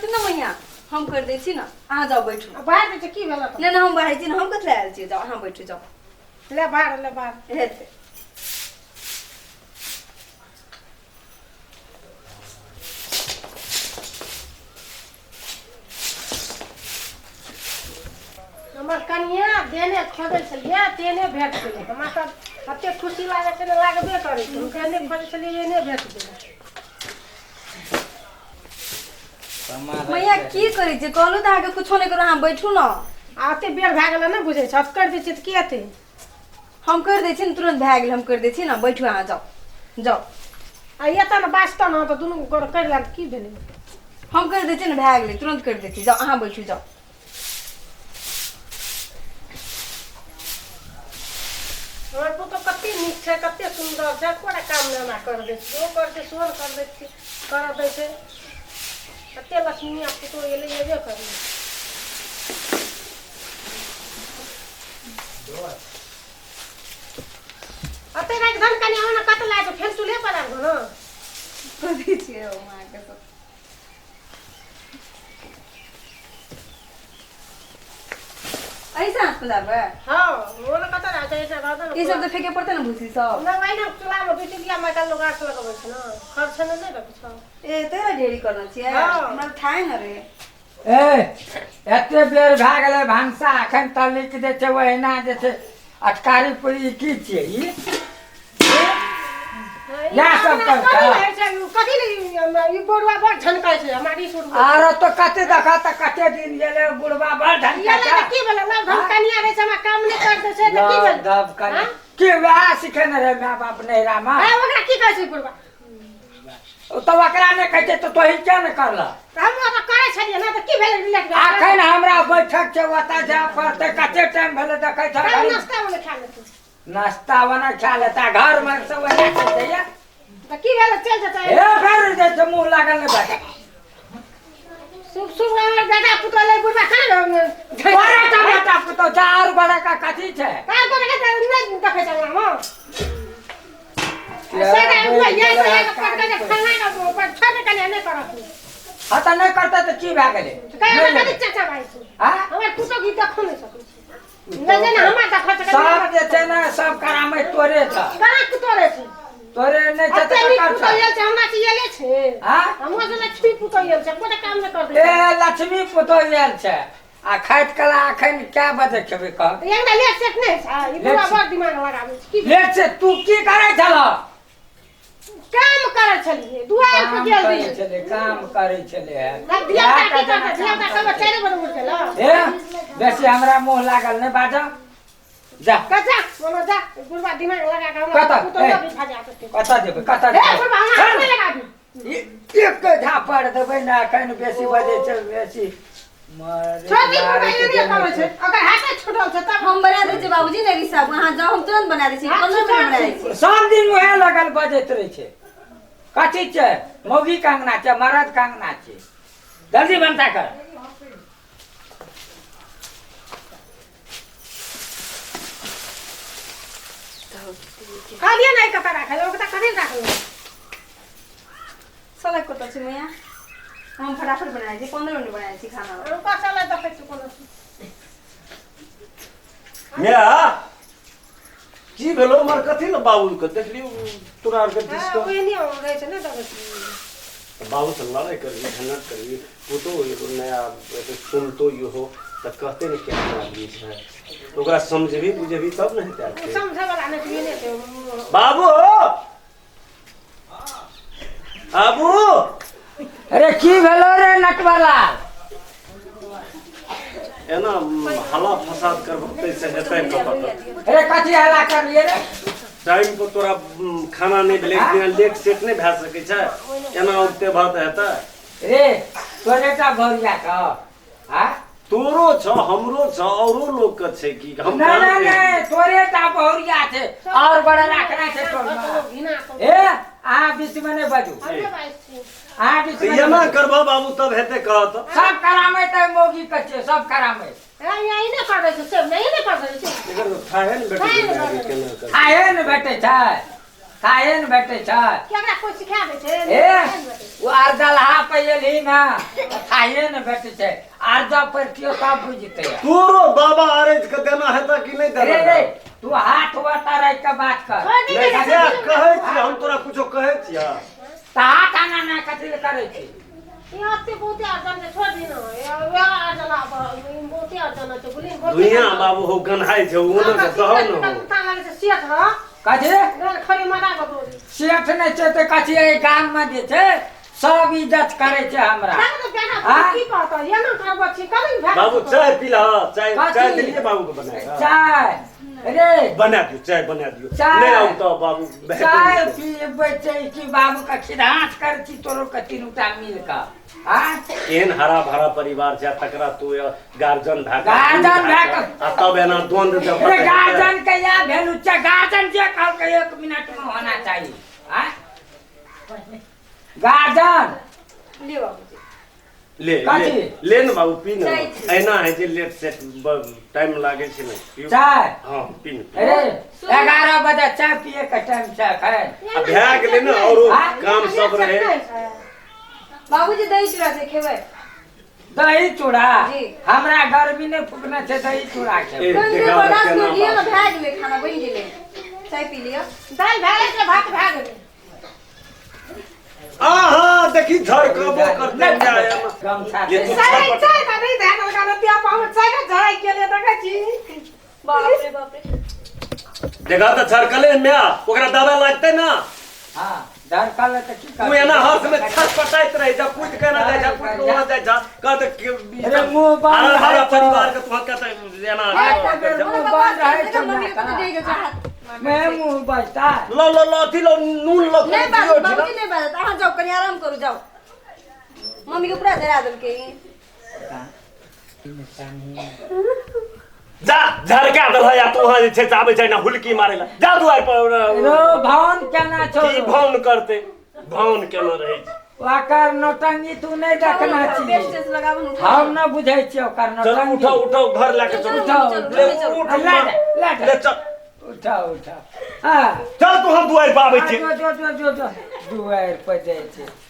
करथिन ने मैया, हम कर दै छी ने, अहाँ जाउ बैठू। आ बाहर दै छै की भेल तऽ? नहि नहि, हम बढ़ै छी ने, हम कथी लए आयल छी, जाउ अहाँ बैठू जाउ। ले बाहर, ले बाहर। हेतै। हमर कनिया देने खोजै छलियै तेने भेट गेलै। हमरा सब एते खुशी लागै छै ने, लागबे करै छै। हम देने खोजै छलियै, एने भेट गेलै। मैया की करै छियै? कहलहुँ तऽ अहाँके कुछो नहि करू, अहाँ बैठू ने। आ एते बेर भए गेलै ने, बुझै छ करि दै छियै तऽ की हेतै? हम करि दै छी ने, तुरन्त भए गेल, हम करि दै छी ने, बैठू अहाँ, जाउ जाउ। आ एतऽ ने बाजतऽ ने तऽ दुनू गोड़ करि लेब, की भेलै? हम करि दै छी ने, भए गेलै, तुरन्त करि दै छी, जाउ अहाँ बैठू जाउ। हमर पुतहु कते नीक छै, कते सुन्दर छै, कोना काम नहि हमरा कर दै छै, ओ कर दै सेहो नहि कर दै छै, करऽ दै छै। कते लक्ष्मीआ पुतहु एलै, एबे करलै। अते राति धन कनि आना कत लागे फेर चूल्हे पर आबि ने। करै छियै हम अहाँके सब। ऐसा हाथ पजारबै? हाँ, वो ने कत रहै छै, ऐसा रहता ने। ई सब तऽ फेके पड़तै ने भूसी सब। ना वही ने चूल्हा में दू चिड़िया मकल लोग आस लगबै छै ने, खर्च ने नहि रखै छै। ए तोरा ढेरी करना छियै? हाँ। हमरा थाहे न रे। ए एते बेर भए गेलै भनसा एखन तलिक जे छै ओहिना जे छै अटकारी पूरी की छियै ई? इएह सब करतै। कथी ई बुढ़वा बड़ झनकै छै हमरा ई शुरू। आरो तो कते देखा तऽ कते दिन गेलै बुढ़वा बड़ ये ढंग ले की भेलै? लव धन कनिया रहै छै, हमरा काम नहि कर दै छै तऽ की भेलै? दब कनि की वएह सिखेने रहै माय बाप नैहरामे? हँ, ओकरा की कहै छै बुढ़वा? तऽ ओकरा नहि कहै छै तऽ तोही किया नहि करलह? तऽ हम ओकरा करै छलियै ने, तऽ की भेलै? लेट भेलै। अखन हमरा बैठक छै, ओतऽ जाय पड़तै। कते टाइम भेलै देखै छ? काल्हि नाश्ता बना खा लेतै। नाश्ता बना खा लेता, घर मे सब ओहिना चलतै। तऽ की भेलै, चलि जेतै। हे फेर जे छै मुँह लागल नहि बाजै। शुभ शुभ हमर बेटा पुतोह लै बुढ़वा कहाँ तोरे तऽ बेटा पुतोह छै, आर बड़ा का कथी छै? काज करे के नहि देखै छै हमरा से तऽ ये से पटका के खाना के पर छोड़ के नहि करत। हाँ तऽ नहि करतै तऽ की भए गेलै? कहे कथी चाचा भाई छै? हाँ, हमर पुतोह की देखो नहि सकै छै, नहि नहि, हमरा देखो छै। सब जे छै ने सब करामै तोरे छ। कहाँ के तोरे छै? तोरे नहि छै अते तऽ नीक ककर पुतोह छै? आयल छै, हमरा से एले छै। हाँ, हमरा से लक्ष्मी पुतोह आयल छै, कोनो काम नहि कर दै। ए लक्ष्मी पुतोह आयल छै आ खाइत कला अखन कए बजे खेबै कह? एकटा लेट सेट नहि छै, ई बुढ़वा बड़ दिमाग लगाबै छै। की लेट से तू की करै छलह? काम करै छलियै, दुआर पर काम गेल करै रहियै। छलै, काम करै छलै हे। तब धिया पुता की करतै? धिया पुता सब 4 बजे उठि गेल। ए बेसी हमरा मुँह लागल नहि बाजऽ, जा। कह जा मामा जा, ई बुढ़वा दिमाग लगा के हमरा कतऽ? पुतोह ए। भी भजा देतै। कतऽ जेबै, कतऽ हे जेबै? बुढ़वा हमरा हाथ नहि लगाबी। एक झापड़ देबै ने, एखन बेसी बजै छै बेसी। मारे छोड़ दी बुढ़वा, मारे के एने करै छै, देने ओकर हाथे छूटल छै तब। हम बना दै छियै बाबूजी ने साहब, अहाँ जाउ, हम तुरंत बना दै छियै, 15 मिनट बना दै छियै। सब दिन उएह लगल बजैत रहै छै। कथी छै, मौगी के अंगना छै, मरद के अंगना छै? जल्दी भनसा कर। कहलियै नहि कतऽ राखल, ओकरा कथी राखल? सलाइ कतऽ छै मैया? हम फटाफट बना दै छी, 15 मिनट बना दै छी खाना। रुका, चलै देखै छी कोनो। माय, की भेलो हमर? कथी ने बाबू के देखलियौ तोरा आरके दिस हँ के? ओहने रहै छै ने, देखै छी। बाबू से लड़ाइ करबी, झंझट करबी, पुतोह एगो नया एतै, सुनतो इहो तऽ कहते ने केहन आदमी छै, तऽ ओकरा समझबी बुझेबी तब ने हेतै ओ आदमी। समझै वाला नहि छै, एने छै। बाबू, बाबू। अरे की भेलो रे नटवरलाल? एना हला फसाद करबो तैसे हेतै कतऽ? अरे कथी हल्ला करलियै रे? टाइम पर तोरा खाना नहि भेलै, एक दिना लेट सेट नहि भए सकै छै? एना उगते भात हेतै? रे तोरे टा भौरिया छौ आ? तोरो छ, हमरो छ, औरो लोक के छै। की हम नहि काम नहि नहि- नहि, तोरे टा बहुरिया छै और बड़ा राखना छै तोर। घिना कऽ। ए अहाँ बीच में नहि बाजू। हमरे बाजै छी। अहाँ बीच तऽ में नहि एना बाजू। करबह बाबू तब हेतै कहत। सब करामै तऽ मौगी के छै, सब करामै। हे, यहाँ ई नहि कर दै छै, से नहि नहि कर दै छै। एकर थाहे ने भेटै छै आदमी केना करतै? थाहे ने भेटै छै, थाहे ने भेटै छै। केकरा कोइ सिखा दै छै? ए ओ आर दलहा पे एलही ना, थाहे पाइए ने भेटै छै। आर्जा पर केओ तब बुझतै। तोरो बाबा अरज के देना हेता कि नहि रे देना? रे, तू हाथ बता रह के बात कर। नहि, से कहै छियै, हम तोरा कुछो कहै छियै? तऽ हाथ आना ना कथी लए करै छी? यहाँ से बहुते अर्जन छै, छोड़ दिना, वएह अर्जन आब बहुते अर्जन छै, बोली बहुते। दुनिया बाबू हो गन्हाइ छै, ओना के दहो न हो। लगै छै सेठ रह कथी? खरी मना कऽ दो। सेठ नहि छै तऽ कथी? एहि गाममे जे छै सब इज्जत करै छै हमरा। की कहतऽ, एना करबऽ छी करी भए। बाबू, चाय पी लह, चाय। कथी? चाय देलियै बाबू के बना कऽ? चाय रे? बना दियौ, चाय बना दियौ। चाय। नहि आउ तऽ बाबू। चाय पीबै छै कि बाबू के खिदास करै छी तोरो के तीनू टा मिल कऽ? आँय? केहन हरा भरा परिवार छै, तकरा तू गार्जियन भए कऽ- गार्जियन भए कऽ- आ तब एना द्वंद जब रे, गार्जियन के इएह वैल्यू छै। गार्जियन जे कहलकै एक मिनट में होना चाहिए। आँय गार्जियन? लियो बाबूजी। ले। कथी? ले ले ने बाबू, पी ने। चाय छै। एना है जे लेट सेट टाइम लागे छै ने, पियू। चाय? हँ, पी ने। अरे, 11 बजे चाय पिए के टाइम छै एखन? आ भए गेलै ने, औरो आँय? काम सब रहे। बाबूजी, दही चूड़ा छै, खेबै? दही चूड़ा? जी। हमरा गर्मी नहि फुकना छै दही चूड़ा ए, के। कनि देर देखा बर्दाश्त केना कऽ लिअ ने। बात। भए गेलै, खाना बनि गेलै, चाय पी लिअ। दालि भए गेलै, भात भए गेलै। आहा, देखी झड़कबो करते जाय एना। गमछा ये दे। तू चाय छटपट- चाय तऽ नहि भए गेल गाना पिया पाहुन, चाय के झराइ गेलै, देखै छी। बाप रे बाप रे! देखा तऽ झड़कले म्या, ओकरा दवा लागतै ना। हाँ, धड़कल तऽ की तू एना हर्ष में छटपटाइत रहे जा, कूद के ना जाइ जा, कूद के वहाँ जाइ जा, कहत अरे, मुँह बंद हरा भरा रहै छौ। परिवार के तू कहत एना। एक बेर मुँह बंद रहै छौ। मम्मी के ना, कतऽ चाहत मैं मुँह बजता। लो लो लो, अथी लो, नून लो। नहि दियौ बाजत ठीक। बाबूजी, नहि बाजत। अहाँ जाउ, कनि आराम करू, जाउ। मम्मी के पूरा जरा देलकै। जा, झरका देलह या तू वहाँ जे छै से आबै छै ना हुलकी मारै ला, जा दुआरि पर। रो भावन केना छौ? की भाउन करतै? भाउन केना रहै छै? ओकर नौटंकी तू नहि देखना छी। पेस्ट तेस्ट लगाबू ने। हम न बुझै छियै ओकर चल। नौटंकी। उठो उठो, घर लए के चलू। चलू, चलू, ले, चलू। उठ। ले जा, ले जा। ले चल। उठा उठा, हाँ। चल तू, हम दुआरि पर आबै छी। जो जो जो जो जो, दुआरि पर जाइ छै।